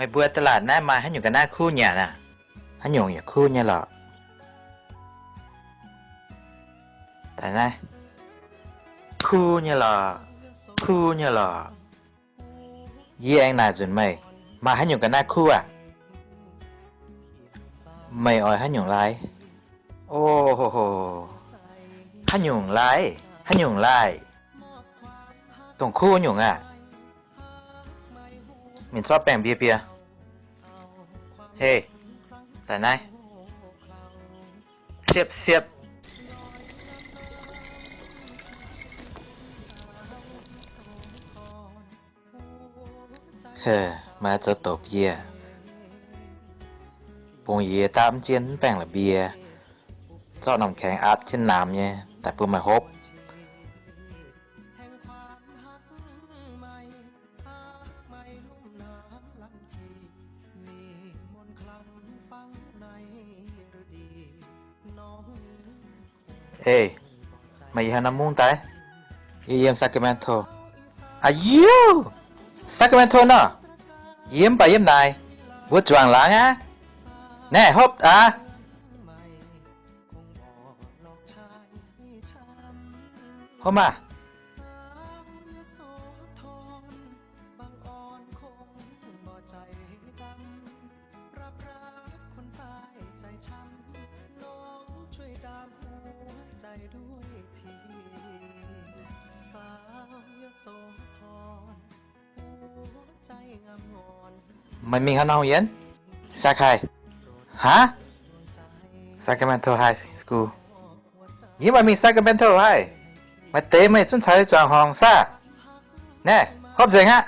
Meih mbuo ตลาด naaiv maaih haaix nyungc ga'naaiv kuv nyanc aqv? Haaix nyungc yaac kuv nyei lorqc. Daaih naaiv kuv nyei lorqc, kuv nyei lorqc. Yie aengx naaic nzunc meih, maaih haaix nyungc ga'naaiv kuv aqv? Meih oix haaix nyungc lai? O, haaix nyungc lai? Haaix nyungc lai? Dongh kuv nyungc aqv. Mingh zorqv baengh mbie biei. Hei, daaih naaiv. Siepv siepv. Maaih zoux doqc mbie. Bungx yie dapv mv jienv mv baengh la'mbie. Zorqv norm kaengx atv jienv naamx nyei daaih bun meih hopv. Ei, meih yiem haaix norm mungv daaih? Yie yiem Sacramento. A'yuv, Sacramento nor? Yie mv baac yiem naaic. Mbuo zuangx laangz aqv. Naaiv hopv aqv. Hopv maah. Meih mingh haaix norm hungh yien? Sacai. Haaix? Sacramento High School. Yie mv baac mingh Sacramento haih. Maaih deix meih zungv caux yie zuangx horngc saah? Naaiv, hopv nzengc aqv.